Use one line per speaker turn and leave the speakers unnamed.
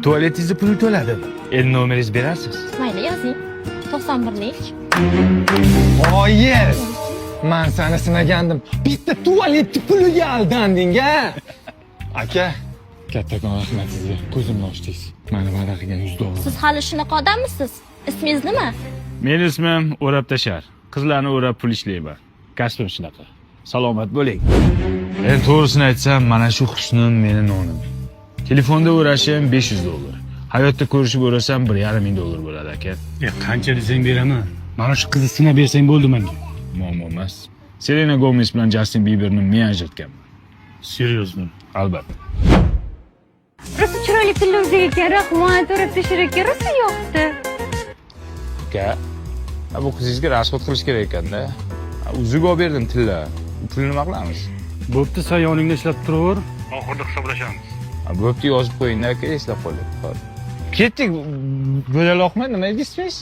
Tualetingizni pulini to'ladim. Endi nomeringizni berasiz.
Mayli, yozing. 91lik.
Oyi! Man seni sinagandim. Bitta tualetni puliga aldanding a? Aka, kattakon rahmat sizga. Ko'zimni ochdingiz. Mani va'da qilgan 100 dollar.
Siz hali shunaqa odammisiz? Ismingiz nima?
Meni ismim O'rab Tashar. Qizlarni o'rab pul ishlayman. Kasbim shunaqa. Salomat bo'ling. Endi to'g'risini aytsam, mana shu husnim meni nonim. Telefonda o'rashim 500 dollar. Hayotda ko'rishib o'rasam 1,5 ming dollar bo'ladi, aka.
E, qancha desang beraman. Mana shu qizni sinab bersang bo'ldi menga.
Muammo emas. Selena Gomez bilan Justin Bieberni men ajratganman.
Серьезно?
Albatta.
Rosa chiroyli tilla uzuk ekan, rahmat, o'rab tashlar ekan, rosa yoqdi.
Aka, ha, bu qizingizga расход qilish kerak ekanda. Ha, uzuk olib berdim tilla. Pulni nima qilamiz?
Bo'pti, sen yoningda ishlab turaver. Oxirida hisoblashamiz.
Ha, bo'pti, yozib qo'ying aka, eslab qoling. Xo'p. Ketdik. Bo'laloqmi? Nima deysiz?